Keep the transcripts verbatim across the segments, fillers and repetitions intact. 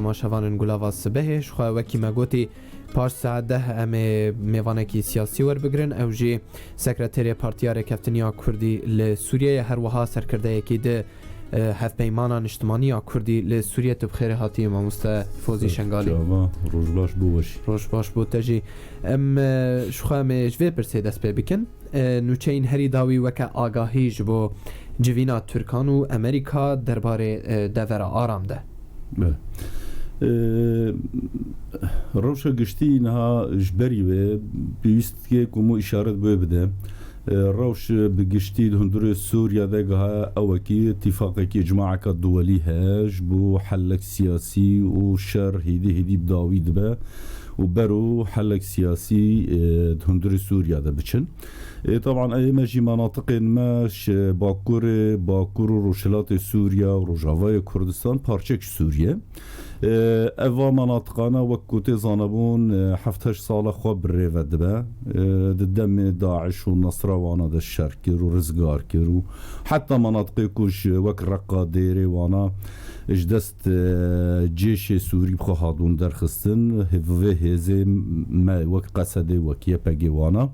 Temaşevanên Gulava Sibehê, ji xwe wekî me gotî, paş saet deh em ê mêvanekî siyasî werbigirin. Ew jî sekreterê Partiya Rêkeftinî ya Kurdî li Sûriyê ye, her wiha serkirdeyekî di, e, Hevpeymana Niştimanî ya Kurdî li Sûriyê. Tu bi xêrê hatî mamoste Fozî Şengalî. Çava, roj baş bo we jî. Roj baş bo te jî. Em, e, ji xwe em ê ji vê pirsê dest pê bikin. E, nûçeyên herî dawî weke agahî ji bo civîna Tirkan û Amerîka derbarê, e, devera Aram de. Be. E, rewşa giştî niha ji berî wê pêwîst dike ku hemû îşaret bi wê bide. E, rewş bi giştî di hundirê Sûriya de giha ewekî tîfaqekî icmaeka duwelî heye ji bo helek siyasî û şer hêdî hêdî bi dawî dibe û bero helek siyasî, e, di hundirê Sûriya de biçin. Ê, teban, ê, me jî manatiqên me ji Bakurê, Bakur û Rojhilatê Sûriye û Rojavayê Kurdistan parçek ji Sûriye. Ê, ev va manatiqana wek ku tê zanebûn, ê, heft heşt sala xwe bi rê ve dibe. Ê, di demê DAIŞ û Nesra wana de şer kir û rizgar kir û heta manatiqê ku ji wek Reqa, Dêrê wana ji dest, ê, cêşê Sûrî bi xwe hatibûn derxistin, hê-, vê hêzê me wek Qesedê, wek YPG wana,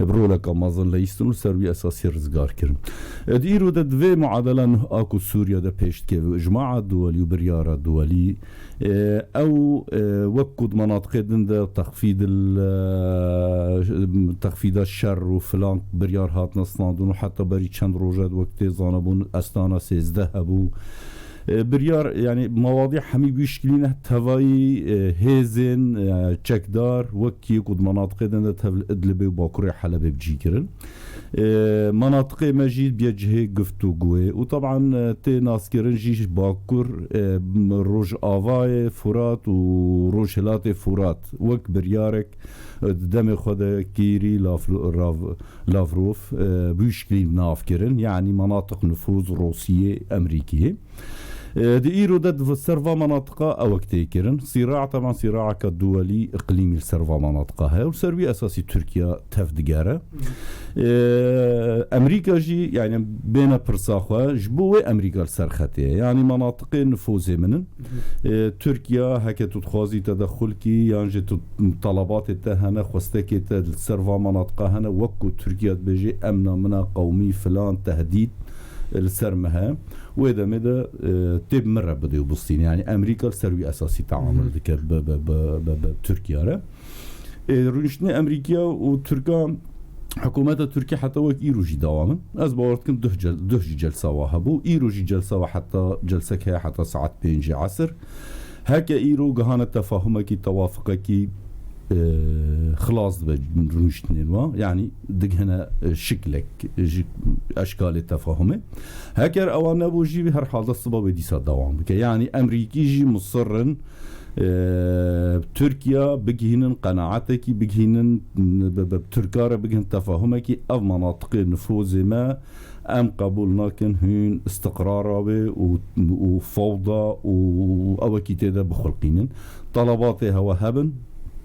bi roleka mezin leyîstin û ser wî esasî rizgar kirin. E, di îro de di vê muadela nuh a ku Sûriye de pêş dikeve û icmaa duwelî û biryara duwelî, e, ew, e, wek ku di menatiqê din de texfîd il, e, texfîda şer û filan biryar hatine standin û heta berî çend roja wek tê zanebûn Astana sêzdeh hebû. E, biryar, yani, mawadî hemî bi wî şikilî ne tevayî, e, hêzên, e, çekdar, wekî ku di menatiqê din de tev li Idlibê û Bakurê Helebê bi cî kirin. E, menatiqê me jî biye cihê guftûgûyê û teban, e, tê naskirin jî ji Bakur, e, Rojavayê Furat û Rojhilatê Furat wek biryarek, e, di demê xwe de kîrî Laflo-, Rav-, Lavrov, e, bi wî şikilî nav kirin, yani menatiq nufûz Rûsiyê, Emerîkiyê. E, di îro de di ser va manatiqa ewek tê kirin. Sîra, teban sîraeka duwelî îqlîmî li ser va manatiqa heye û ser wî esasî Tirkiye tev digere. E, Emerîka jî, yani bêne pirsa xwe, ji bo wê Emerîka li ser xetê ye. Yani manatiqê nifûzê min in. E, Tirkiye heke tu dixwazî tedexul kî yan jî tu telebatê te hene, xwestekê te li ser va manatiqa hene, wek ku Tirkiye dibêje emna min a qewmî filan tehdîd, e, li ser me heye. Wê demê de, e, tê bi min re bidê û bistîne. Yani Emerîka li ser wî esasî teamul dike bi, bi, bi, bi, bi Tirkiye re. E, rûniştinê Emerîkiya û Tirka, hikûmeta Tirkiye heta wek îro jî dewam in. Ez bawer dikim duh cel-, duh jî celsa wa hebû. Îro jî celsa wa heta celsek heye heta saet pêncê esir. Heke îro gihane tefahumekî, tewafiqekî, e, xilas dibe rûniştinên wa. Yani digihine, e, şiklek, ji eşkalê tefahumê. Heker ewa nebû jî her halde siba wê dîsa dewam bike. Yani Emerîkî jî musir in, e, Tirkiye bigihînin qenaetekî, bigihînin, bi, bi Tirka re bigihin tefahumekî, ev menatiqê nifûzê me, em qebûl nakin hûn istiqrara wê û, û fewda û ewekî tê de bixulqînin. Telebatê hewe hebin,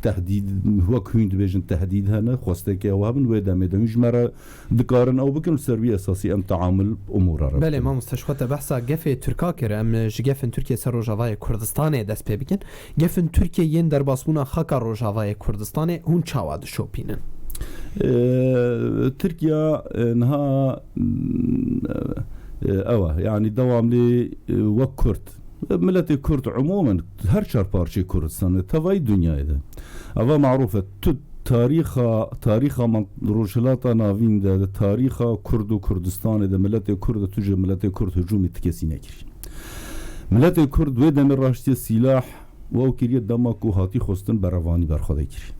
tehdîd, wek hûn dibêjin tehdîd hene, xwestekê hewe hebin, wê demê de hûn ji me re dikarin ew bikin, li ser wî esasî em teamul umûra re Belê, bikin. Mamoste, ji xwe te behsa gefê Tirka kir, em ji gefên Tirkiye ser Rojavayê Kurdistanê dest pê bikin. Gefên Tirkiye yên derbasbûna xaka Rojavayê Kurdistanê hûn çawa dişopînin? Ee, Tirkiye, e, niha, e, ew e, yani dewamlî, e, wek Kurd. Miletê Kurd umûmen her çar parçeyê Kurdistanê, tevayî dinyayê de. Eva marûf e, tu tarîxa, tarîxa man-, Rojhilata Navîn de, tarîxa Kurd û Kurdistanê de, miletê Kurd de tu ji miletê Kurd hicûmê ti kesî nekirî. Miletê Kurd wê demê raştiye sîlah û ew kiriye dema ku hatî xwestin berevanî berxwe de kirî.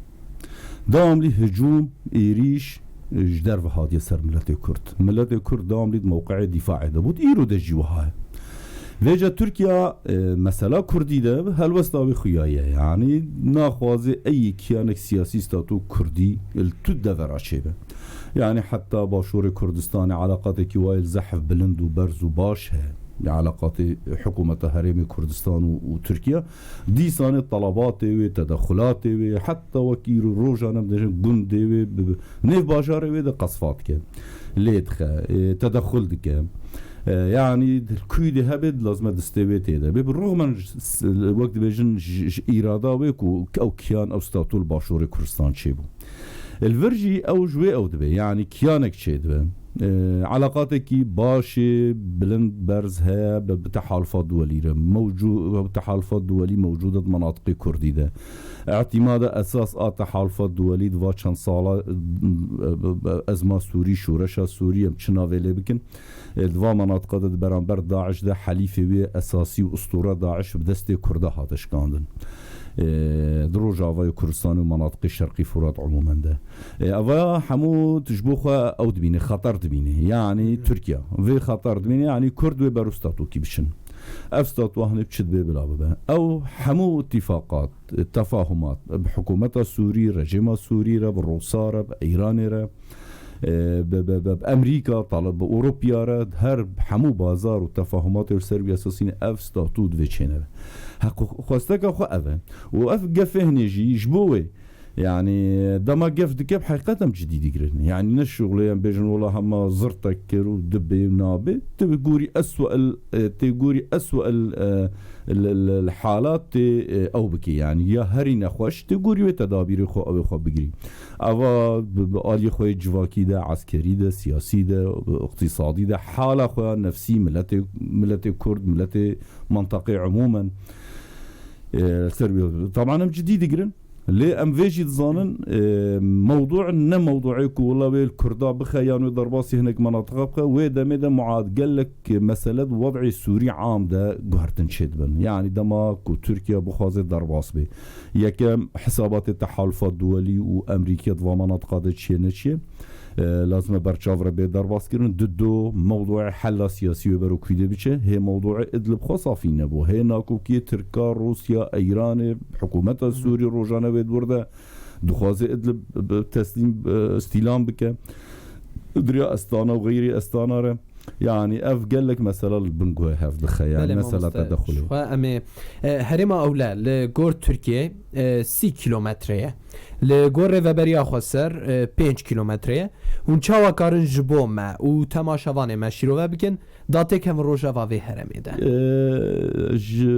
Dewamlî hicûm, êrîş, e, ji derve hatiye ser miletê Kurd. Miletê Kurd dewamlî di mewqeyê dîfaê de bû. Îro de jî wiha ye. Vêca Tirkiye, e, mesela Kurdî de helwesta wê xuya ye. Yanî naxwaze ey kiyanek siyasî statû Kurdî li tu devera çêbe. Yani heta Başûrê Kurdistanê eleqatê ki wayê li zehf bilind û berz û baş heye. Eleqatê hikûmeta Herêmê Kurdistan û, û Tirkiye. Dîsanê telebatê wê, tedexulatê wê, heta wek îro rojan em dibêjin gundê wê, bi, bi, nêv bajarê wê de qesfa dike. Lê dixe, e, tedexul dike. E, yanî kuyî dê hebe lazim e destê wê tê de. Bê bi rûxmen s-, wek dibêjin ji, ji îrada wê ku ew kiyan, ew statû li Başûrê Kurdistan çêbû. Li vir jî ew ji wê ew dibe, yanî kiyanek çêdibe. E, eleqatekî başê bilind berz heye bi, bi tehalufa duwelî re. Mewcû-, tehalufa duwelî mewcûd e di menatiqê kurdî de. Îtîmada esas a tehalufa duwelî di va çend sala, e, e, e, ezma Sûrî, şoreşa Sûrî, em çi navê lê bikin. E, di va menatiqa de di beramber DAIŞ de helîfê wê esasî û ustûra DAIŞ bi destê Kurda hate şikandin. E, di Rojavayê Kurdistanê û menatiqê Şerqî Furat umûmen de. E, eva hemû tu ji bo xwe ew dibîne, xeter dibîne. Yanî Tirkiye vê xeter dibîne, yanî Kurd wê beru statûkî biçin. Ev statûa hinê çi dibe bila bibe. Ew hemû îtîfaqat, tefahumat, bi hikûmeta Sûrî, rejîma Sûrî re, bi Rûsa re, bi Îranê re, e, bi, bi, bi, bi Emerîka, Talib, bi Ewropiya re, her hemû bazar û tefahumatê li ser wî esasî ne, ev statû divê çênebe. Heq-, xwesteka xwe ev e. Û ev gefê hinê jî ji bo wê, yanî dema gef dike, bi heqîqet em cidî digirin. Yanî ne şixulê em bêjin, wela hema zirtek kir û dibê û nabê. Tu bi gorî eswe'il, e, tê gorî eswe'il, e, li, li, li halat tê, e, ew bike, yanî ya herî nexweş tê gorî wê tedabîrê xwe, ew ê xwe bigirî. Eva bi, bi aliyê xwe yê civakî de, eskerî de, siyasî de, bi iqtîsadî de, hala xwe ya nefsî, miletê, miletê Kurd, miletê menteqê umûmen, e, ser wî. Taban em cidî digirin. Lê em vê jî dizanin, e, mewdû ne mewdûê ku wila wê li Kurda bixe yan wê derbasî hinek menatiqa bixe, wê demê de muad gelek mesele di wed'ê Sûrî am de guhertin çêdibin. Yanî dema ku Tirkiye bixwaze derbas bê, yekem, hesabatê tehalufa duwelî û Emerîkiye di va menatiqa de çiye neçiye, e, lazim e berçav re bê derbas kirin. Dido, mewdûê hela siyasî wê bero kuyde biçe. Hê mewdûê Idlib xwe safî nebû. Hê nakokiyê Tirka, Rûsya, Îranê, hikûmeta Sûrî rojane wê di wir de dixwaze Idlib bi teslîm, e, îstîlam bike. Di riya Estana û xeyrî Estana re. Yanî ev gelek mesela li bin guhê hev dixe. Yanî Belê, mesela mamoste, tedexulê. Ji xwe em ê, e, herêma Ewle li gor Tirkiyê, e, sî kîlometre ye. Li gor Rêveberiya Xweser, e, pênc kîlometre ye. Hûn çawa karin ji bo me û temaşevanê me şîrove bikin, datê kevin rojeva vê herêmê de? E, ji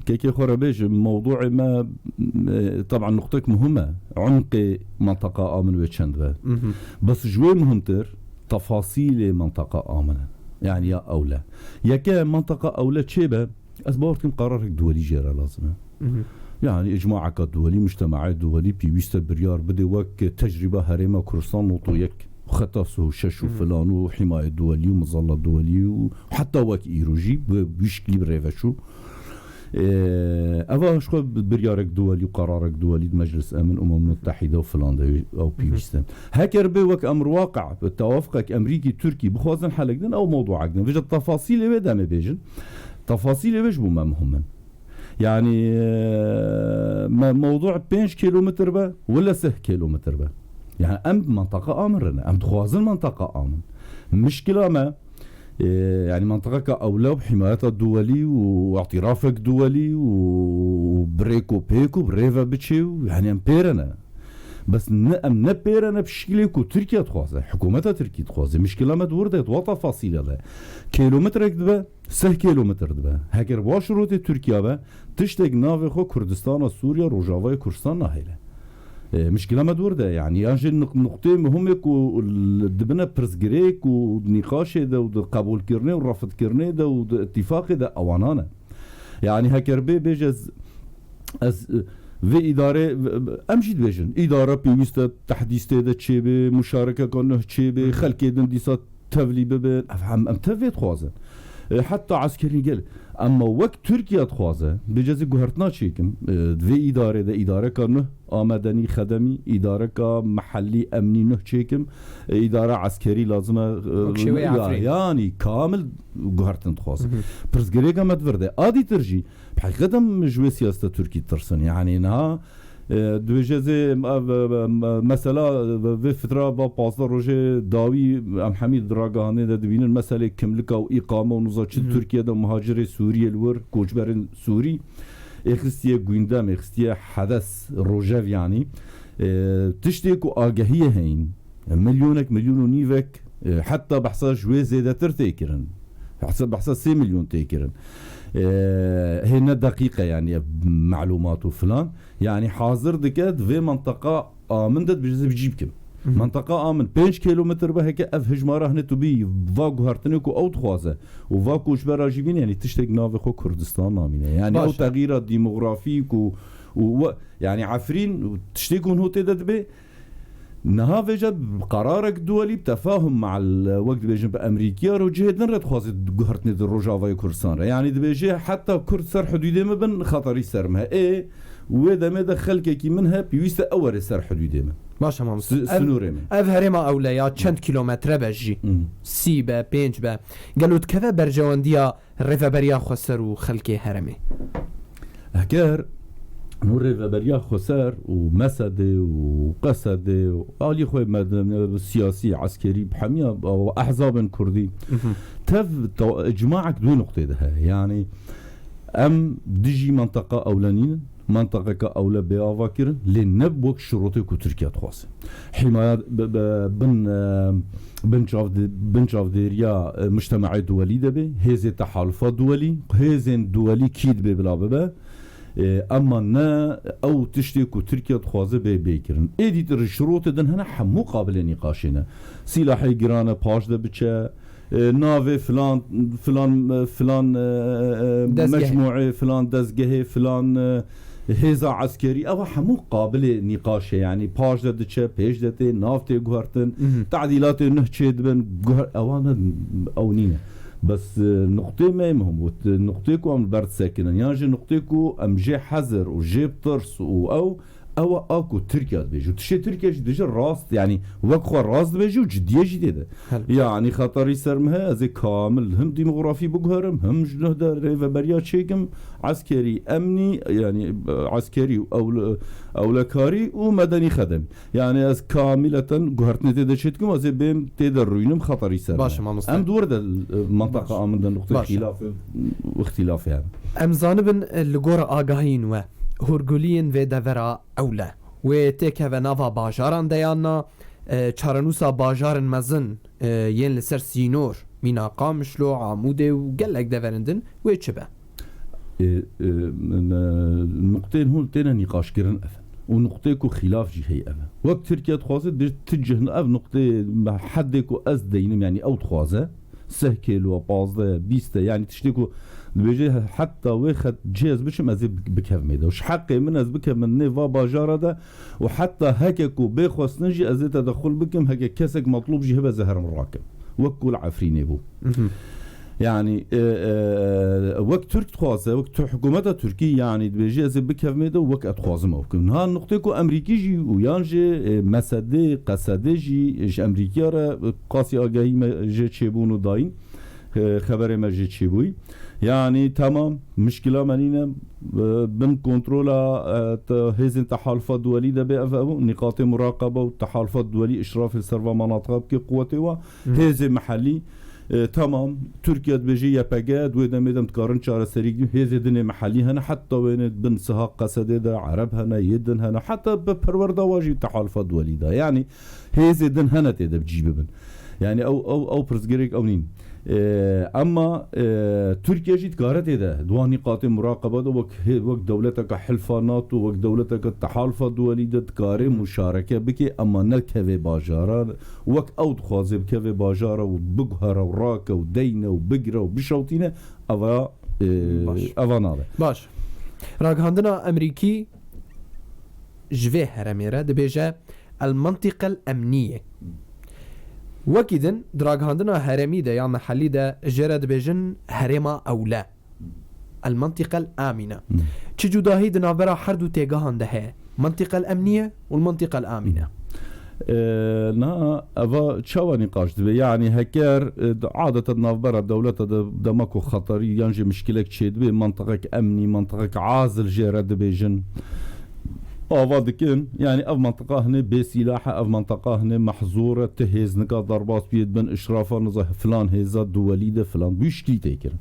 kekê xwe re bêjim, mewdûê me, e, taban nuqtek muhim e. Umqê menteqa a min wê çend be. Mhm. Bes ji wê muhimtir, tefasîlê menteqa a min e. Yanî ya Ewle. Yeke menteqa Ewle çê be, ez bawer dikim qerarek duwelî jê re lazim e. Mhm. Yanî îcmaeka duwelî, mujtemaê duwelî pêwîst e biryar bide wek tecrîba herêma Kurdistan nod û yek, xeta sih û şeş û Mhm. filan û himayê duwelî û mizella duwelî û heta wek îro jî bi wî şiklî bi rê ve çû. Ee, eva ji xwe bi-, biryarek duwelî û qerarek duwelî di Meclis Emin, Umem Mutehîde û filan de ew pêwîst e. Heker bê wek emr waqe, bi tewafuqek Emerîkî, Tirkî bixwazin helek din, ew mewduek din. Vêca tefasîlê wê demê bêjin. Tefasîlê wê ji bo me muhim in. Yanî, e, me mewdu pênc kîlometr be, wele sih kîlometr be. Yanî em menteqa a min re ne. Em dixwazin menteqa a min. Mişkila me, e, yanî menteqeka ewle û himayeta duwelî û îtirafek duwelî û bi rêk û pêk û bi rê ve biçê û yanî em pê re ne. Bes ne, em ne pê re ne bi şiklê ku Tirkiye dixwaze, hikûmeta Tirkî dixwaze. Mişkila me di wir de, di wa tefasîle de. Kîlometrek dibe, sih kîlometr dibe. Heger wa şirotê Tirkiye be, tiştek navê xwe Kurdistana Sûriye, Rojavayê Kurdistan nahêle. E, mişkila me di wir de, yanî yan jî nuq-, nuqtê muhimê ku l-, dibine pirsgirêk û nîqaşê de û di qebûlkirinê û refidkirinê de û di îtîfaqê de ewanan e. Yanî heker bê bêje ez, ez, e, vê îdare, em jî dibêjin, îdare pêwîst e tehdîs tê de çêbe, muşarekeka nuh çêbe, Hı hı. xelkê din dîsa tevlî bibe. Ev em, em tev vê dixwazin. E, heta eskerî gel. Ema wek Tirkiye dixwaze, bêje ez ê guhertina çêkim. E, di vê îdare de îdareka nuh a medenî xedemî, îdareka mehellî emnî nuh çêkim. E, îdara eskerî lazim e, e, Wek şêweyê ya, Efrîn. Yanî kamil guhertin dixwazin. Hı hı. Pirsgirêka me di vir de. A dîtir jî, bi heqîqet em ji wê siyaseta Tirkî ditirsin. Yanî niha, e, dibêje zê, e, e, e, mesela, e, vê fitra va pazdeh rojê dawî em hemî di ragihandinê de dibînin, meselê kimlika û îqame û niza çi Hı hı. Tirkiye de muhacirê Sûriyê li wir, koçberên Sûrî, ê xistiye gündem, ê xistiye hedes, rojev yanî. E, tiştê ku agehiyê heyîn, milyonek, milyon û nîvek, e, heta behsa ji wê zêdetir tê kirin. Behsa, behsa sê milyon tê kirin. E, hê ne deqîqe, yani, ev melumat û filan. Yani, hazir dike, di vê menteqa a min de dibêje ez ê bi cî bikim. Mhm. Menteqa a min pênc kilometre be, heke ev hijmara hine tu bî va guhertinê ku ew dixwaze û va koçbera jî bîne, yani, tiştek navê xwe Kurdistan namîne. Yani, Baş. ew texîra demografîk û, û we-, yani, Efrîn, tiştê ku hûn tê de dibê, niha vêca bi qerarek duwelî, bi tefahum me'al, wek dibêjin, bi Emerîkiya re û cihê din re dixwaze guhertinê di Rojavayê Kurdistan re. Yani dibêje, heta Kurd ser hudûdê min bin, xeterî ser min he. Ê, wê demê de xelkekî min he, pêwîst e ew were ser hudûdê min. Baş e, mamoste. Si-, Ev, sinûrê min. ev herêma ewle ya çend kilometre be jî, Hmm. sî be, pênc be, gelo dikeve berjewendiya Rêveberiya Xweser û xelkê herêmê? Heger nû Rêveberiya Xweser û mesedê û qesedê û alî xwe me-, me-, siyasî, eskerî, bi hemiya ehzabên kurdî Mhm. tev te-, icmaek di wê nuqtê de heye. Yani em dijî menteqa ewle nînin, menteqeka ewle bê ava kirin, lê ne wek şirotê ku Tirkiye dixwaze. Himaya bi, bi, bin, e, bin çavde-, bin çavdêriya, e, mujtemaê duwelî de bê, hêzê tehalufa duwelî, hêzên duwelî kî dibê bila bibe, e, ema ne ew tiştê ku Tirkiye dixwaze bê bê kirin. Êdî tu şirotê din hene, hemû qabilê nîqaşê ne. Sîlahê giran e, paş de biçe, e, navê filan, filan, e, filan, e, e, Dezgehê. mecmûê, filan dezgehê, filan, e, hêza eskerî, ewa hemû qabilê nîqaş e, yanî paş de diçe, pêş de tê, nav tê guhertin, Mhm. tadîlatê nuh çê dibin, guher-, ewa ne, ew nîne. Bes, e, nuqtê me muhim bû, t-, nuqtê ku em li ber disekinin, yan jî nuqtê ku em jê hezir û jê bi tirs û ew, ew a ku Tirkiye dibêje. Û tiştê Tirkiye jî dibêje rast, yanî wek xwe rast dibêje û ciddiye jî tê de. Hel. Yanî xeterî ser min heye, ez ê kamil him demografî biguherim, him ji nuh de rêveberiya çêkim, eskerî, emnî, yanî, e, eskerî û ewl-, ewlekarî û medenî xedem. Yanî ez kamileten guhertinê tê de çêdikim, ez ê bêm tê de rûynim, xeterî ser Baş, min. mamoste. Em di wir de, e, menteqa Baş. a min de nuqtê Baş. xîlafê û îxtilafê hene. Em zanibin, e, li gor agahiyên we, hûrguliyên vê devera ewle wê têkeve nava bajaran de yan na, e, çarenûsa bajarên mezin, e, yên li ser sînor, mîna Qamişlo, Amûdê û gelek deverên din wê çi be? E, e, me, nuqteyên hûn têne nîqaşkirin ev in. Û nuqtê ku xîlaf jî heye ev e. Wek Tirkiye dixwaze dibêje tu cih ne ev nuqtê me hedê ku ez deynim, yanî ew dixwaze. Seh kêlo, pazdeh, bîst e, yanî tiştê ku dibêje heta wê xet cihê ez biçim, ez ê bik-, bikevmê de. Û ji heqê min ez bikevim nê va bajara de û heta heke ku bê xwestin jî ez ê tedexul bikim, heke kesek metlûb jî hebe ez ê herim rakim. Wek ku li Efrînê bû. Mhm. Yanî, e, e, wek Tirk dixwaze, wek tu-, hikûmeta Tirkî, yanî dibêje ez ê bikevmê de û wek ez dixwazim ew bikim. Niha nuqtê ku Emerîkî jî û yan jî, e, mesedê, qesedê jî ji Emerîkiya re, e, qasî agahî me jê çêbûn û dayîn, e, xeberê me jê çêbûyî. Yanî temam, mişkila me nîne, e, bin kontrola, e, te-, hêzên tehalufa duwelî de bê ev, ev nîqatê muraqebe û tehalufa duwelî işrafê li ser va manatiqa bike quwetê wa. Hı. Hêzê mehellî, e, temam, Tirkiye dibêje Y P G, di wê demê de em dikarin çareserî bikin. Hêzê din ê mehellî hene, heta wêne bin siha Qesedê de Ereb hene, yê din hene, heta bi perwerda wa jî tehalufa duwelî de. Yanî hêzê din hene tê de bi cî bibin. Yanî ew, ew, ew pirsgirêk ew nîn. E, emma, e, Tirkiye jî dikare tê de, di wan nîqatê muraqeba de wek hê-, wek dewleteke hilfa NATO, wek dewleteke tehalufa duwelî de dikare muşareke bike, emma nekeve bajara, wek ew dixwaze bikeve bajara û biguhere û rake û deyne û bigire û bişewtîne, eva, e, Baş. eva nabe. Baş. Ragihandina Emerîkî ji vê heremê re dibêje, El-Mentiqel Emniye. Wekî din, di ragihandina herêmî de ya mehellî de jê re dibêjin herêma ewle. El-Mentiqel Amîne. Hmm. Çi cudahî di navbera her du têgehan de heye? Mentiqel Emniye û Mentiqel Amîne. E, na, eva çawa nîqaş dibe? Yanî heker, e, di adeta di navbera dewleta de dema ku xeterî yan jî mişkilek çêdibe, mentiqek emnî, mentiqek azil jê re dibêjin. Ava dikin, yanî ev mentiqa hine bê sîlah e, ev mentiqa hine mehzûr e, ti hêz nika derbas biyê dibin, işrafa niza filan hêza duwelî de filan, bû şikî tê kirin.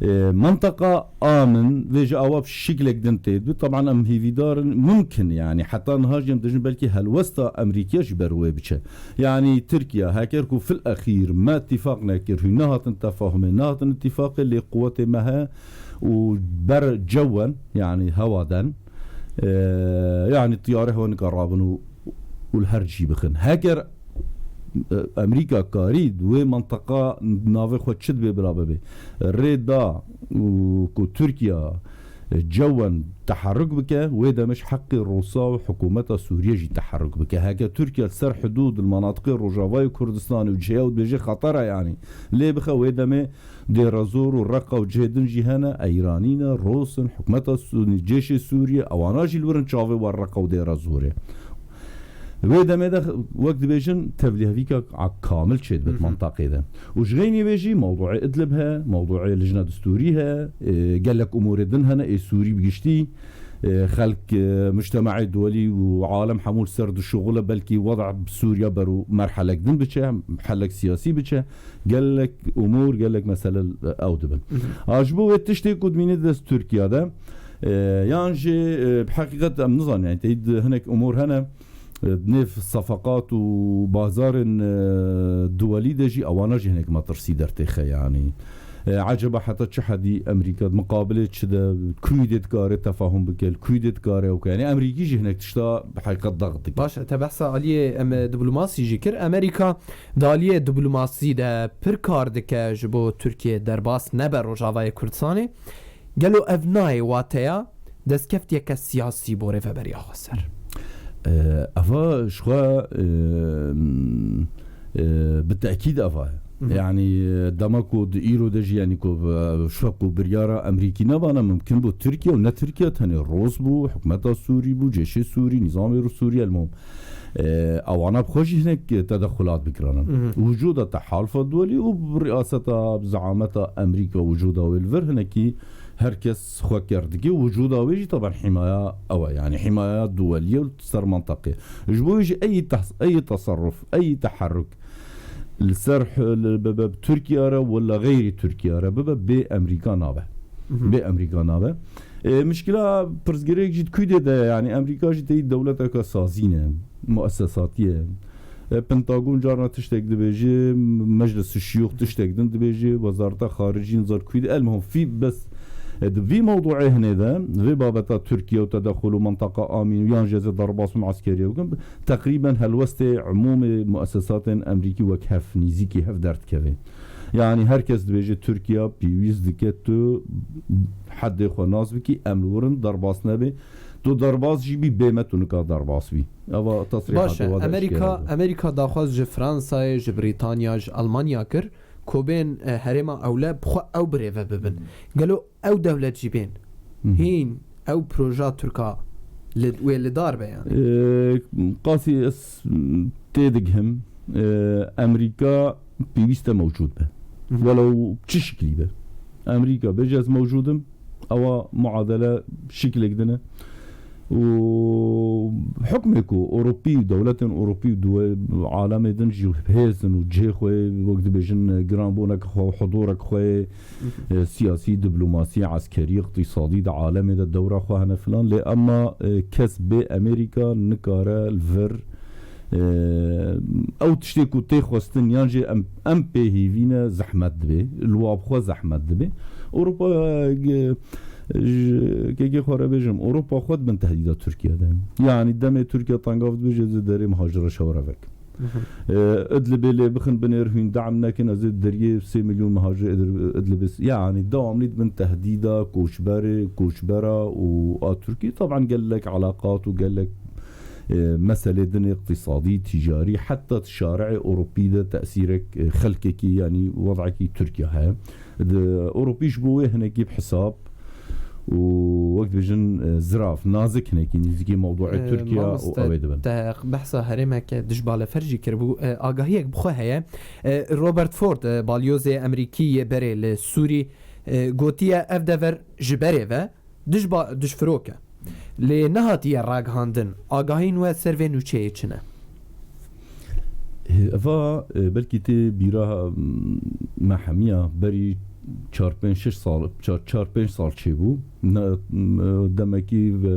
E, mintaka a min vê ji awa şiklek din tê dibî. Taban em hêvîdar in, mumkin, yanî heta niha jî em dibêjin belkî helwesta Amerîkiya jî ber wê biçe. Yanî Tirkiye heker ku fil exîr me îtîfaq nekir, hûn nehatin tefahumê, nehatin îtîfaqê, lê quwetê me heye û ber cewen, yanî hewaden, e, yanî tiyarê hewa nika rabin û, û li her cî bixin. Heger, e, Amerîka karî di wê mintaka navê xwe çi dibe bila bibe, rê da û ku Tirkiye, e, cewen teherruk bike, wê demê ji heqê Rûsa û hikûmeta Sûriye jî teherruk bike. Heke Tirkiye li ser hidûd li menatiqê Rojavayê Kurdistanê û cihê ew dibêje xeter e, yanî lê bixe, wê demê Dêra Zor û Reqa û cihê din jî hene, Eyranî ne, Rûs in, hikûmeta Sû-, cêşê Sûriye, ewana jî li wir in çavê wer Reqa û Dêra Zorê. Wê demê de, wek dibêjin, tevlîhevîka a-, kamil çêdibit Hı hı. mintaqê de. Û ji xeynî wê jî mewdûê Idlib he, mewdûê Lijna Distûrî he, e, gelek umûrê din hene, ê Sûrî bi giştî, e, xelk, e, mujtemaê duwelî û alem hemû li ser dişuxule, belkî weda bi Sûriya ber û merhelek din biçe, helek siyasî biçe, gelek umûr, gelek mesele, e, ew dibin. Hı hı. A, ji bo wê tiştê ku dimîne dest Tirkiye de, e, yan jî, e, bi heqîqet em nizanin, yani, teyîd hinek umûr hene, e, nêv sefaqat û bazarên, e, duwelî de jî ewana jî hinek metirsî dertêxe, yanî. E, eceba heta çi hedî Amerîka di miqabilê çi de, kuyî dê dikare tefahum bike, li kuyî dê dikare ew ke. Yanî Amerîkî jî hinek tişta bi heqîqet dax dike. Baş e, te behsa aliyê em, e, diplomasî jî kir. Amerîka di aliyê diplomasî de pir kar dike ji bo Tirkiye derbas nebe Rojavayê Kurdistanê. Gelo ev nayê wateya destkeftiyeke siyasî bo rêveberiya xweser? E, eva ji xwe, e, e, bi tekîd eva ye. Hı hı. Yanî, e, dema ku di îro de jî, yanî ku, e, şo ku biryara Amerîkî nebana mimkin bû, Tirkiye û ne Tirkiye tenê Rûs bû, hikûmeta Sûrî bû, cêşê Sûrî, nîzamê Rûs Sûrî, elmûm. E, ewana bi xwe jî hinek tedexulat bikiranin. Hı hı. Wicûda tehalfa duwelî û riyaseta, zeameta Amerîka wicûda wê li vir hinekî her kes xwe ker dike û wicûda wê jî taban hîmaya ew e, yanî hîmaya duwelî ye li ser mintaqê. Ji bo wê jî eyî tehs-, eyî teserruf, eyî teherruk li ser h-, li, bibe bi Tirkiye re wela xeyrî Tirkiye re bibe, bê Amerîka nabe. Mhm. Bê Amerîka nabe. E, mişkila pirsgirêk jî di kuyê de ye, yanî Amerîka jî teyî dewleteke sazî ne, muessesatî ye. E, Pentagon carna tiştek dibêje, Meclis Şiyûx tiştek din dibêje, Wezareta Xaricî nizar kuyê de, el muhim fî bes, e, di vî mewduê hinê de, vê babeta Tirkiye û tedexul û mintaka amîn û yan jî ez ê derbas bim eskerî bikim, teqrîben helwestê umûmê muessesatên Amerîkî wek hev, nîzîkî hev derdikeve. Yanî her kes dibêje Tirkiye pêwîst dike tu hedê xwe nas bikî, em li wir in, derbas nebe. Tu derbas jî bî, bê me tu nika derbas bî. Eva tesrîhatê Baş e, we de Amerîka, eşkere bû. Amerîka daxwaz ji Fransayê, ji Brîtanya, ji Almanya kir, ku bên, e, herêma ewle bi xwe ew birêve bibin. Hmm. Gelo ew dewlet jî bên? Hmm. Hîn ew proja Tirka li, wê li dar be, yanî? E, qasî ez, m, tê digihim, e, Amerîka pêwîst e mewcûd be. Mhm. Welew çi şiklî be. Amerîka bêje ez mewcûd im, ewa muadele şiklek din e. Û hukmê ku Ewropî, dewletên Ewropî û duwe-, alemê din jî hêz in û cihê xwe, wek dibêjin, giranbûnek xwe û hudûrek xwe, Mhm. e, siyasî, diplomasî, eskerî, iqtîsadî di alemê de dewra xwe hene filan. Lê ema, e, kes bê Amerîka nikare li vir, e, ew tiştê ku tê xwestin yan jî em, em pê hîvî ne zehmet dibe, li wa bi xwe zehmet dibe. Ewropa, e, ji kekê xwe re bêjim, Ewropa xwe di bin tehdîda Tirkiye de. Yanî demê Tirkiye tengav dibêje, ez ê derê muhacira şewre vekim. Mhm. E, Idlibê lê bixin binêr hûn de'm nekin, ez ê deriyê sê milyon muhacir Idlib-, Idlibê s-, yanî dewamlî di bin tehdîda koçberê, koçbera û a Tirkî. Taban gelek elaqat û gelek, e, meselê din iqtîsadî, ticarî, heta di şari'ê Ewropî de tesîrek, e, xelkekî, yanî wed'ekî Tirkiye heye. Di Ewropî ji bo wê hinekî bi hesab û wek dibêjin, e, zirav, nazik hinekî nêzîkî mewduê E, Tirkiye û mamoste, ew ê dibin. Te behsa herêmeke dijbalefer jî kiribû. E, agahiyek bi xwe heye. E, Robert Ford, e, balyozê Amerîkî yê berê li Sûrî, e, gotiye ev dever ji berê ve dijba-, dijfirok e. Lê nehatiye ragihandin. Agahiyên we ser vê nûçeyê çi ne? Eva, e, belkî tê bîra, m, me hemiya berî çar pênc şeş sal, çar, çar pênc sal çêbû. Ne, demekî, e,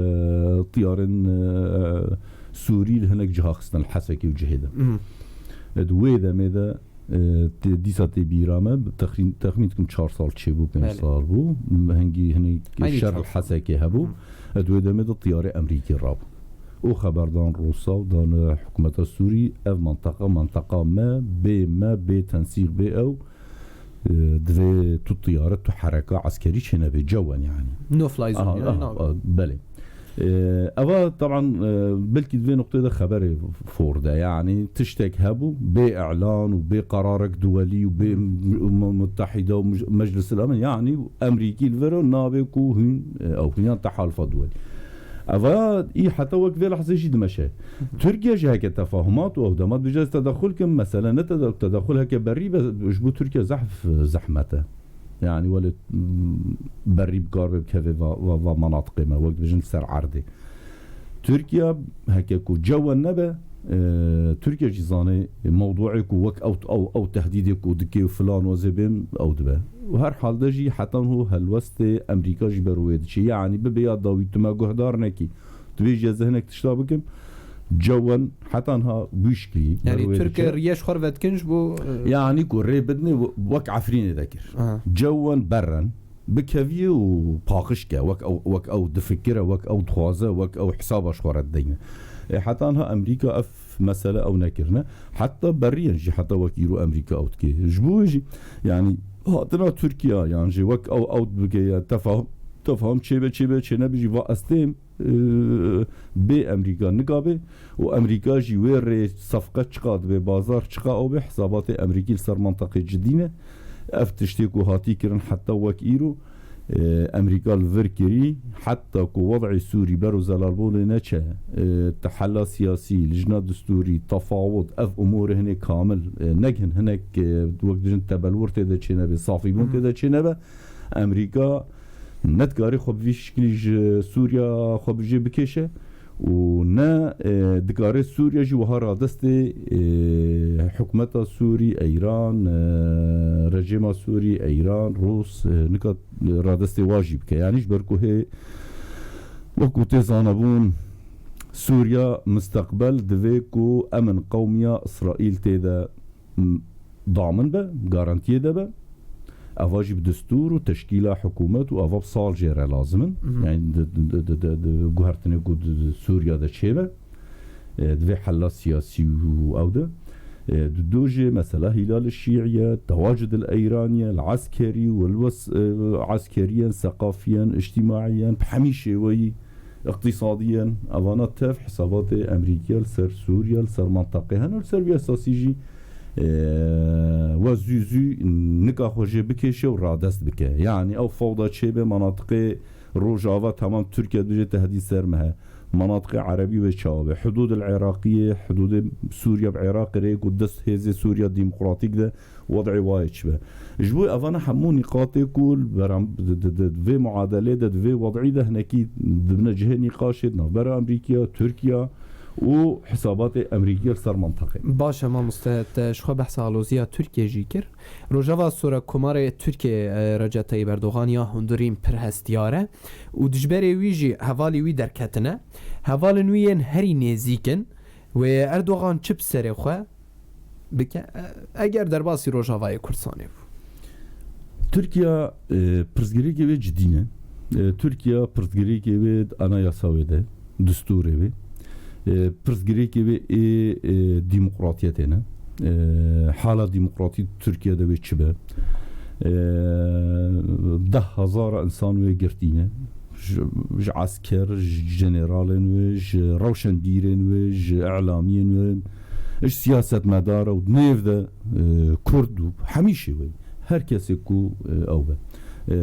tiyarên, e, Sûrî li hinek ciha xistin li Hesekê û cihê de. Mhm. E, di wê demê de, e, tê, dîsa tê bîra me, texmîn, texmîn dikim çar sal çêbû, pênc Belê. sal bû. Hingî hinek Eynî şer çar li sal. Hesekê hebû. Mhm. E, di wê demê de tiyarê Emerîkî rabû. Û xeberdan Rûsa û dan hikûmeta Sûrî, ev menteqa, menteqa me, bê me, bê tensîq, bê ew. E, divê tu tiyare, tu hereka eskerî çênebe, cewen yani. No fly zone Aha, yani, aha, no. a, belê. E, eva taban, e, belkî di vê noqtê de xeberê for de, yani tiştek hebû, bê îlan û bê qerarek duwelî û bê Hmm. mu-, mu-, Mutehîda û muj-, Meclis el Emin, yani Emerîkî li vir e, nabê ku hûn, e, ew hûn yan tehalfa duwelî. Eva î heta wek vê lehzê jî dimeşe. Tirkiye jî heke tefahumat û ew dema dibêje ez tedexul kim, mesele ne tede-, tedexul heke berî be, ji bo Tirkiye zehf zehmet e. Yani wele, mm, berî bi kar ve bikeve va, va, va manatiqê me, wek dibêjin ser erdê. Tirkiye heke ku cewen nebe, e, Tirkiye jî zane mewduê ku wek ew, ew, ew tehdîdê ku dike û filan wezê bêm, ew dibe. Û her halde jî hetan ho helwestê Emerîka jî ber wê diçe. Yani bibe ya dawî tu me guhdar nekî. Tu bêjî ez ê hinek tişta bikim. Cewen heta niha bûşkî. Yani ber wê Tirkiye diçe. Riyeş xwe vedikin ji bo, e, Yani ku rê bidinê we-, wek Efrînê dekir. Aha. Cewen berren, bikeviyê û paqij ke, wek ew, wek ew difikire, wek ew dixwaze, wek ew hesaba ji xwe re dideyne. E, heta niha Emerîka ev mesele ew nekirine. Heta beriyen jî, heta wek îro Emerîka ew dike. Ji bo wê jî, yani, hatina Tirkiye, yan jî wek ew, ew dibike, ya tefahum, tefahum çêbe, çêbe, çênebe jî va ez têm, e, bê Emerîka nikabe û Emerîka jî wê rê sefqe çiqa dibe, bazar çiqa ew be, hesabatê Emerîkî li ser menteqê cidî ne. Ev tiştê ku hatî kirin heta wek îro, e, Emerîka li vir kirî, heta ku wed'ê Sûrî bero zelalbûnê neçe, e, tehella siyasî, lijna distûrî, tefawud, ev umûrê hinê kamil, e, negihin hinek, e, wek dijin tebelwir tê de çênebe, safîbûn Hmm. tê de çênebe, Emerîka ne dikarê xwe bi vî şikilî ji Sûriya xwe bi jê bikêşe û ne, e, dikarê Sûriya jî wiha radestê, e, hikûmeta Sûrî, Eyran, e, rejîma Sûrî, Eyran, Rûs, e, nika radestê wa jî bike. Yanî ji ber ku hê wekû tê zanebûn Sûriya misteqbel divê ku emin qewmiya Îsraîl tê de m-, damin be, garantiyê de be. Eva jî bi destûr û teşkîla hikûmet û eva bi sal jê re lazim in. Mhm. Yani di, di, di, di, di, di guhertinê ku di, di Sûriya de çêbe. E, divê hela siyasî û ew de. E, di do jê mesela Hîlal Şîiye, Tewacud el Eyraniye, el eskerî û el wes-, e, eskeriyen, seqafiyen, îctîmaiyen, bi hemî şêweyî, iqtîsadiyen, evana tev hesabatê Emerîkiye li ser Sûriye, li ser menteqê hene û li ser vî esasî jî, e, we zû zû nika xwe jê bikêşe û radest bike. Yani ew fewda çêbe, menatiqê Rojava, temam Tirkiye dibêje tehdîd ser me he. Menatiqê Erebî wê çawa be? Hudûd el Iraqiyê, hudûdê Sûriye bi Iraqê re yê ku dest hêzê Sûriya Demokratîk de wed'ê wayê çi be. Ji bo evana hemû nîqatê ku li beram-, di, di, di, di vê muadelê de, di vê wed'î de hinekî dibine cihê nîqaşê di navbera Emerîkiya, Tirkiya û hesabatê Emerîkiya li ser menteqê. Baş e mamoste, te ji xwe behsa aloziya Tirkiye jî kir. Rojava Sora Komarê Tirkiye, e, Recep Tayyip Erdogan ya hundirîn pir hestiyar e û dijberê wî jî hevalê wî derketine. Hevalên wî yên herî nêzîk in. Wê Erdogan çi bi serê xwe bike, e, eger derbasî Rojavayê Kurdistanê bû? Tirkiye, e, pirsgirêkê wê cidî ne. E, Tirkiye pirsgirêkê wê di anayasa wê de, destûrê wê. E, pirsgirêkê wê ê, e, demokratiyetê ne. E, hala demokratî Tirkiye de wê çi be? E, deh hezara insan wê girtî ne. Ji, ji esker, ji jeneralên wê, ji rewşenbîrên wê, ji îlamiyên wê, ji siyasetmedara û di nêv de, e, Kurd û hemî şêweyî her kesê ku, e, ew be. E,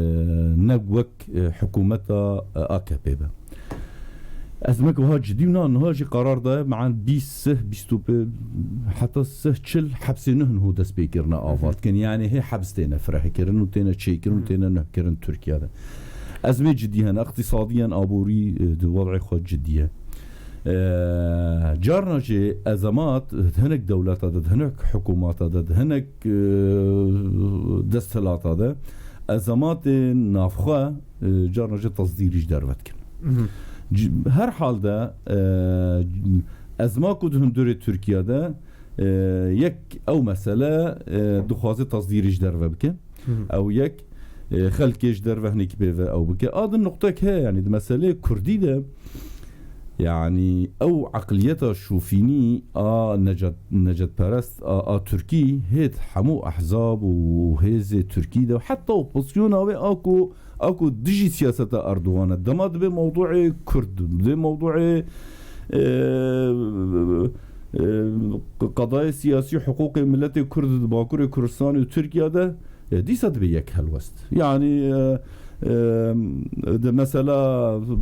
ne wek, e, hikûmeta, e, A K P be. Ez me wiha cidî û na niha jî qerar daye, mean bîst sih, bîst û pê, heta sih çil hepsê nuh niho dest pê kirine ava dikin. Yani hê heps têne firehkirin û têne çêkirin û têne nuhkirin Tirkiye de. Ezmê cidî hene, iqtîsadiyen, aborî, e, di wed'ê xwe cidî ye. E, carna jî ezemat, e, di hinek dewleta de, di hinek hikûmata de, di hinek, e, desthilata de, ezematên navxwe, e, carna jî tesdîrî ji derve dikin. Mhm. Ci-, her halde, e, ezma ku di hundirê Tirkiye de, e, yek ew mesele, e, dixwaze tasdîrê ji derve bike. Mhm. Ew yek, e, xelkê ji derve hinekî pê ve ew bike. A din nuqtek heye, yanî di meseleyê Kurdî de, yanî ew eqliyeta şofînî a necet-, necetperest a, a Tirkî hêt hemû ehzab û hêzê Tirkî de, heta opozisyona wê a ku, a ku dijî siyaseta Erdogan e. Dema dibê mewduê Kurd, dibê mewduê, e, e, qedayê siyasî, hiqûqê miletê Kurd di Bakurê Kurdistanê û Tirkiye de, e, dîsa dibe yek helwest. Yanî, e, e, di mesela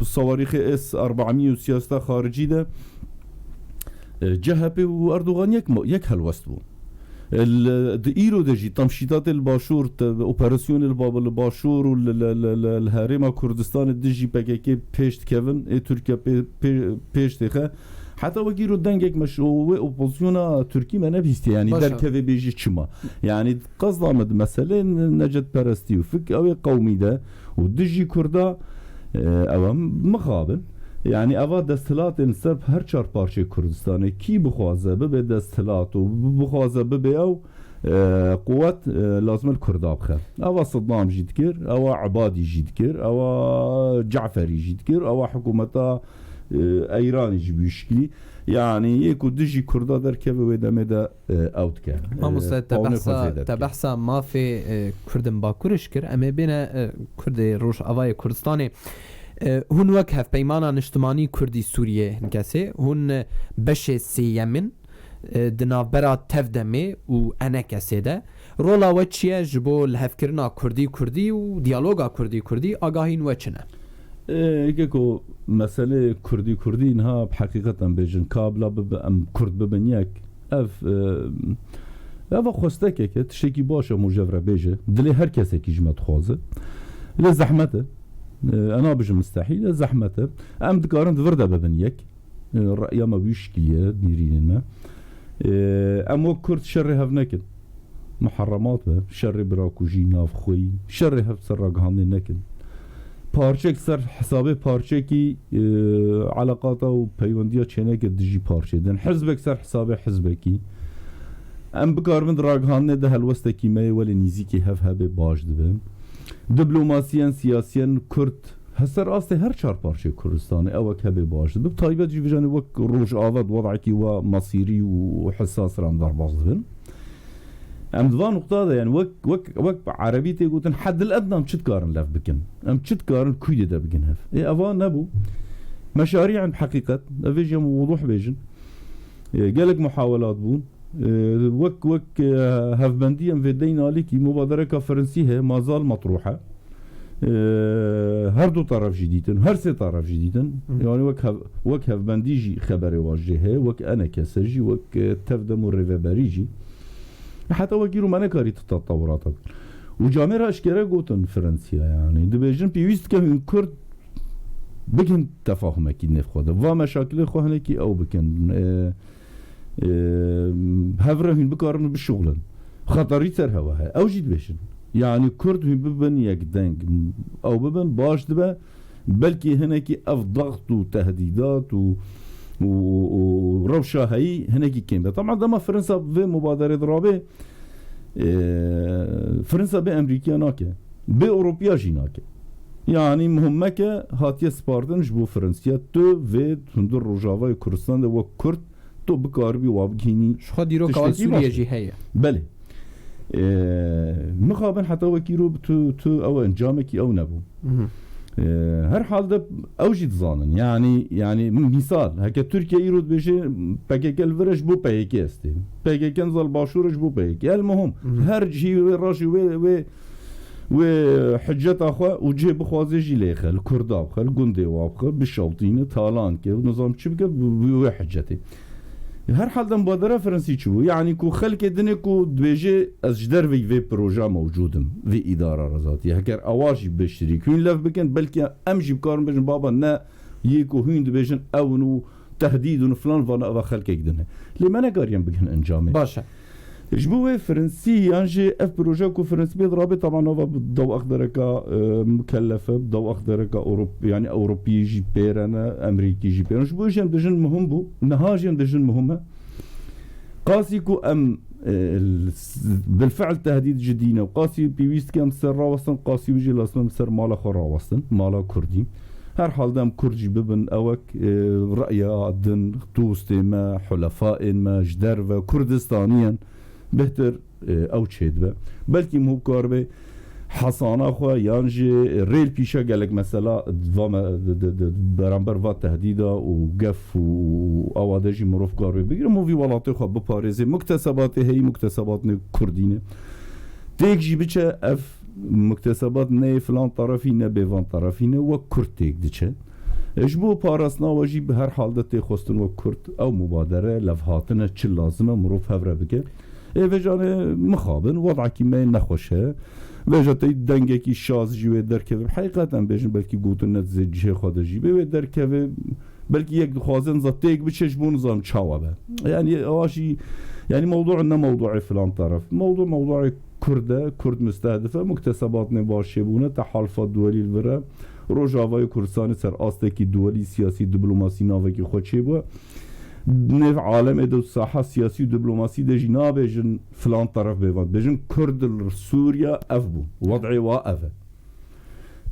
sawarîxê S erbemî û siyaseta xaricî de, e, C H P û Erdogan yek mo-, yek helwest bû. E, li, di îro de jî temşîtatê li başûr, te, operasyonê li ba-, li başûr û li, li, li, li, li herêma Kurdistanê dijî P K K pêş dikevin, ê Tirkiye pê-, pê-, pêş têxe. Heta wekî îro dengek me ji wê opozisyona Tirkî me nebihîstiye, yanî Baş e. derkeve bêjî çima. Yanî qezda me di meselê ne-, necetperestî û fik ew ê qewmî de û dijî Kurda, e, ew em mixabin. Yanî eva desthilatên ser her çar parçeyê Kurdistanê kî bixwaze bibe desthilat û bi-, bixwaze bibe ew, e, quwet, e, lazim e li Kurda bixe. Eva Siddam jî dikir, ewa Ebadî jî dikir, ewa Caferî jî dikir, ewa hikûmeta, e, Eyranî jî bi wî şiklî. Yanî yê ku dijî Kurda derkeve wê demê de, e, ew dike. E, Mamoste, te pawinê xwe behsa, zêde te dike. behsa mafê, e, Kurdên Bakur iş kir. Em ê bêne, e, Kurdê Rojavayê Kurdistanê. E, hûn wek Hevpeymana Niştimanî Kurdî Sûriyê hin kesê, hûn, e, beşê sêyemin, e, di navbera Tevdemê û Enekesê de. Rola we çi ye ji bo lihevkirina Kurdî-Kurdî û diyaloga Kurdî-Kurdî? Agahîn we çi ne? E, yeke ku meselê Kurdî-Kurdî niha bi heqîqet em bêjin, ka bila bibe em Kurd bibin yek, ev, e, eva xwestekek e, tiştekî baş e, hemû jev re bêje, dilê her kesekî ji me dixwaze. Lê zehmet e. E, ez nabêjim mistehîl e, zehmet e. Em dikarin di vir de bibin yek. E, re'ya me wî şikilî ye, nêrînên me. E, em wek Kurd şerê hev nekin. Muherremat be, şerê birakujî, navxweyî, şerê hev ser ragihandê nekin. Parçek ser hesabê parçekî, e, eleqata û peywendiya çêneke dijî parçê din. Hizbek ser hesabê hizbekî. Em bikaribin di ragihandinê de helwestekî me yê welê nîzîkî hev hebe baş dibe. Diplomasiyên siyasiyên Kurd Heser astê her çar parçeyê Kurdistanê ew wek hebê baş dibe. Bi taybet jî vêcanê wek Rojava di wedekî wa mesîrî û hesas re em derbas dibin. Em di van nuqta de, yani wek, wek, wek bi erebî tê gotin, heddil edna em çi dikarin lev bikin? Em çi dikarin kûdeta bikin hev? Ê, eva nebû. Meşarî em heqîqet, ev ê jî em wuduh bêjin. Ê, gelek muhawelat bûn. Ê, wek, wek, ê, hevbendî em vê deyna alîkî, mubadereka Firensî heye, mazal metruh e. Ê, her du taraf jî dîtin, her sê taraf jî dîtin. Hı hı. Yani wek hev-, wek hevbendî jî xeberê wa jê heye, wek enekese jî, wek, e, tevdem û rêveberî jî. Heta wek îro me nekarî ti tatawurata bikir. Û camêra eşkere gotin Firensiya, yani. Dibêjin pêwîst ke hûn Kurd bikin tefahumekî nêv xwe de. Va meşakilê xwe hinekî ew bikin. E, e, hev re hûn bikarin bişuxulin. Xeterî ser hewa heye. Ew jî dibêjin. Yani Kurd hûn bibin yek deng. Ew bibin baş dibe. Belkî hinekî ev daxt û tehdîdat û, û, û, û rewşa heyî hinekî kêm be. Taban dema Fransa vê mubaderê dirabê, e, Fransa bê Emerîkiya nake. Bê Ewropiya jî nake. Yani muhimmeke hatiye spartin ji bo Fransiya tu vê hundir Rojavayê Kurdistan de wek Kurd tu bikaribî wa bigihînî. Ji xwe dîroka wa tiştekî Sûriye baş jî heye. Belê. Ee, mixabin heta wekî ro tu, tu ew encamekî ew nebû. Mhm. Ee, her halde ew jî dizanin. Yani, yani misal, heke Tirkiye îro dibêje P K K li vir e ji bo P Y K estê. P K K nizal başûr e ji bo P Y K. El muhim, mhm, her cihî wê rajî wê, wê Wê hiceta xwe û cihê bixwaze jî lê xe, li Kurda bixe, li gundê wa bixe, bişewtîne, talan ke û nizam çi bike, bi, bi wê hicetê. Her halde mubadera Fransî çi bû? Yanî ku xelkê dinê ku dibêje, ez ji derveyî vê proja mewcûd im, vê îdara rezatiyê. Heger ewa jî bi şirîk hûn lev bikin, belkî em jî bikarin bêjin, baba ne, yê ku hûn dibêjin ew in û tehdîd in û filan, vana eva xelkek din e. Lê me nekariye em bigin encamê. Baş e. Ji bo wê Fransî yan jî ev proje ku Fransî pê dirabe, taban nava bi daw aqdereka, e, mukellef e, bi daw aqdereka Ewrop-, yanî Ewropî jî pêre ne, Emerîkî jî pêre ne. Ji bo jî em dijin muhim bû, niha jî em dijin muhim e. Qasî ku em, e, l-, s-, bilfiil tehdîd ji dîn e û qasî pêwîst ke em ser rawestin, qasî wî jî lazim em ser mala xwe rawestin, mala Kurdî. Her halde em Kurd jî bibin ewek, e, reya din, dostê me, hulefaên me, ji derve, Kurdistanî yên, bêhtir, e, ew çêdibe. Belkî mû kar be hesana xwe yan jî rêl pîşe gelek mesela va me, di, di, di, beramber va tehdîda û gef û, û awa de jî mirov kar be bigire, mû vî welatê xwe biparêzê. Muktesebatê heyî, muktesebatnê Kurdî ne. Têk jî biçe ev muktesebat neyê filan tarafî, ne bê van tarafî ne, wek Kurd têk diçe. E, ji bo parastina we jî bi her hal de tê xwestin wek Kurd ew mubadere, levhatine çi lazim e mirov hevre bike. Ê vêcanê mixabin, wedakî me nexweş e. Vêca tey dengekî şaz jî wê derkeve. Heqîqeten bêjin belkî gotin ne di cihê xwe de jî bê wê derkeve. Belkî yek dixwazin za têk biçe ji bo nizam çawa be. Yani ewa jî, yani mewdu ne mewduê filan taraf. Mewdu mewduê Kurd e, Kurd mustehdif e, muktesebatnê baş çêbûne, tehalfa duwelî li vir e. Rojavayê Kurdistanê ser astekî duwelî siyasî diplomasî navekî xwe çêbûye. Nêv alemê de û saha siyasî û diplomasî de jî nabêjin filan taraf bêvan. Dibêjin Kurd li Sûriye ev bû. Wed'ê wa ev e.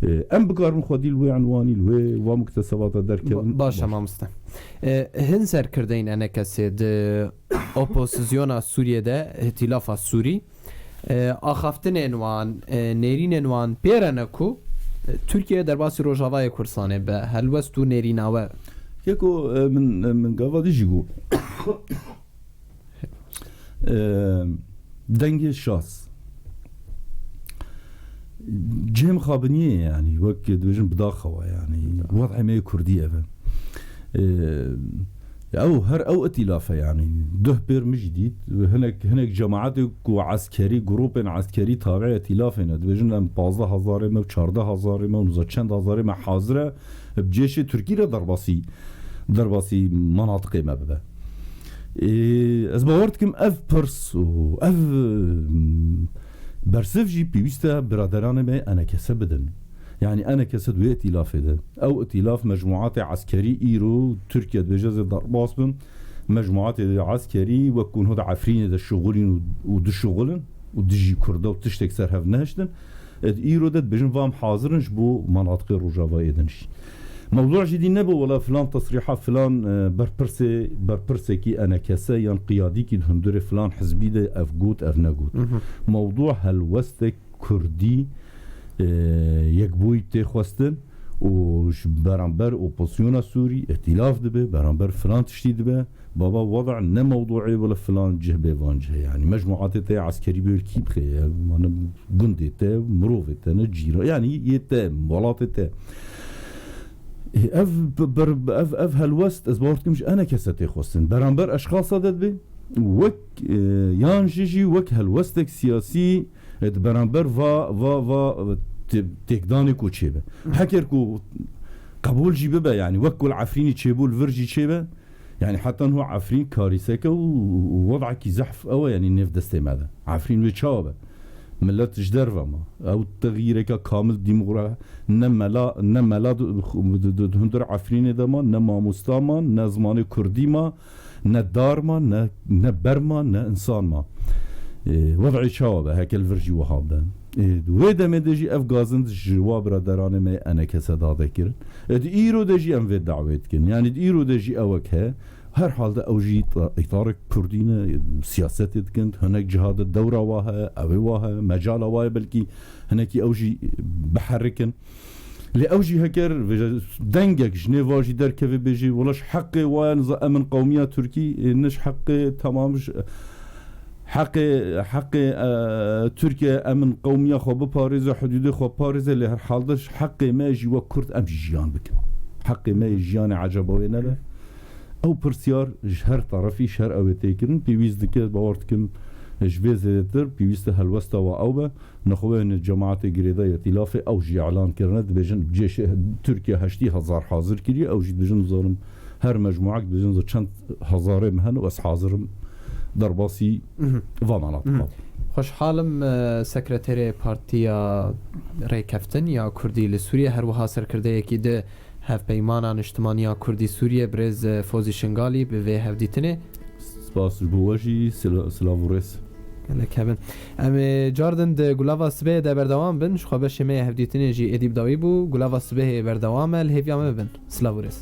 Ê, em bikarin xwedî li wê enwanî, li wê wa muktesebata derkevin. Ba-, baş e, mamoste. Ê, hin serkirdeyên enekesê di opozisyona Sûriyê de, Îtîlafa Sûrî, ê, axaftinên wan, ê, nêrînên wan pêre ne ku, ê, Tirkiye derbasî Rojavayê Kurdistanê be, helwest û nêrîna we. Yeko, ê, min, ê, min gava dijî got. Eee, dengê şaz. Cem xabiniye yani, wek dibêjin bidaxewa yani. Wed'ê me yê Kurdî ev e. Eee, ew her ew îtîlaf e yani. Duh pêr min jî dît. Hinek, hinek cemaetê ku eskerî, grûpên eskerî tabiê îtîlafê ne. Dibêjin em pazdeh hezarê me û çardeh hezarê me û nizam çend hezarê me hazir e. Bi cêşê Tirkî re derbasî, derbasî manatiqê me bibe. Ê, ez bawer dikim ev pirs û ev, m, bersiv jî pêwîst e biraderanê me enekese bidin. Yani enekese di wê îtîlafê de. Ew îtîlaf mecmuatê eskerî îro Tirkiye dibêje zê derbas bin. Mecmuatê eskerî wek ku niha di Efrînê de şixulîn û, û dişixulin û dijî Kurda û tiştek ser hev nehiştin. Ed îro de dibêjin, va em hazir in ji bo manatiqê Rojavayê din jî. Mewdû jî dî nebe wela filan tesrîha filan, e, berpirsê, berpirsekî enekese yan qiyadîkî di hundirê filan hizbî de ev got, ev negot. Mhm. Mewdû helwestek Kurdî, e, yekbûyî tê xwestin û ji beramber opozisyona Sûrî îtîlaf dibe, beramber filan tiştî dibe. Baba, wada ne mewduê wele filan cih bê van cih. Yani mecmuatê te eskerî bê kî bixê. Mane gundê te, mirovê te ne cîra. Yani yê te, welatê te. E, ev b-, ber-, ev, ev helwest, ez bawer dikim ji enekese tê xwestin. Beramber eşxasa de dibe, wek, e, yan jî jî wek helwestek siyasî, e, di beramber va, va, va, te-, têkdanê ku çêbe. Heker ku qebûl jî bibe, yani wek ku li Efrînî çêbû, li vir jî çêbe, Yani heta niha Efrîn karîseke û, û, û wed'ekî zehf ew e, yani nêv destê me de. Efrîn wê çawa be? Millet ji derve ma. Ew texyîreke kamil dîmogra-, ne mela, ne mela di, di, di, di hundir Efrînê de ma, ne mamosta ma, ne zimanê kurdî ma, ne dar ma, ne, ne ber ma, ne insan ma. Ê, wed'ê çawa be? Heke li vir jî wiha be. Ê, di wê demê de jî ev gazin ji wa biraderanê me enekese dade kirin. Ê, di îro de jî em vê dawê dikin. Yani di îro de jî ewek he. Her halde ew jî îta-, îtarek kurdî ne, siyasetê dikin. Hinek ciha de dewra wa heye, ew ê wa heye, mecala wa heye, belkî hinekî ew jî biherikin. Lê ew jî heker vêje dengek ji nêva jî derkeve bêjî, wela ji heqê wa ye, niza em in qewmiya Tirkî, ê, ne ji heqê temam ji heqê, heqê, e, Tirkiye em in qewmiya xwe biparêze, hudûdê xwe parêze, lê her halde ji heqê me jî wek Kurd em jî jiyan bikin. Heqê me yê jiyanê eceba wê nebe. Ew pirsyar ji her tarafî, ji her ew ê tê kirin, pêwîst dike, bawer dikim, ji vê zêdetir pêwîst e helwesta wa ew be. Nexwe wê cemaetê girêdayî îtîlafê ew jî îlan kirine, dibêjin cêşê Tirkiye heştî hezar hazir kiriye, ew jî dibêjin zanim her mecmuak dibêjin za çend hezarê me hene û ez hazir im derbasî Mhm. van alatifa. Xweşhalim e, sekreterê Partiya Rêkeftin ya Kurdî li Sûriyê, her wiha serkirdeyekî di Hevpeymana Niştimaniya Kurdî Sûriyê birêz e, Fozî Şingalî bi vê hevdîtinê. Spas ji bo we jî, sila- silav û rêz. Gelek hebin. Em ê cardin di gulava sibê de berdewam bin. Ji xwe beşê me yê hevdîtinê jî êdî bi dawî bû. Gulava sibê berdewam e. Li hêviya me bibin. Silav û rêz.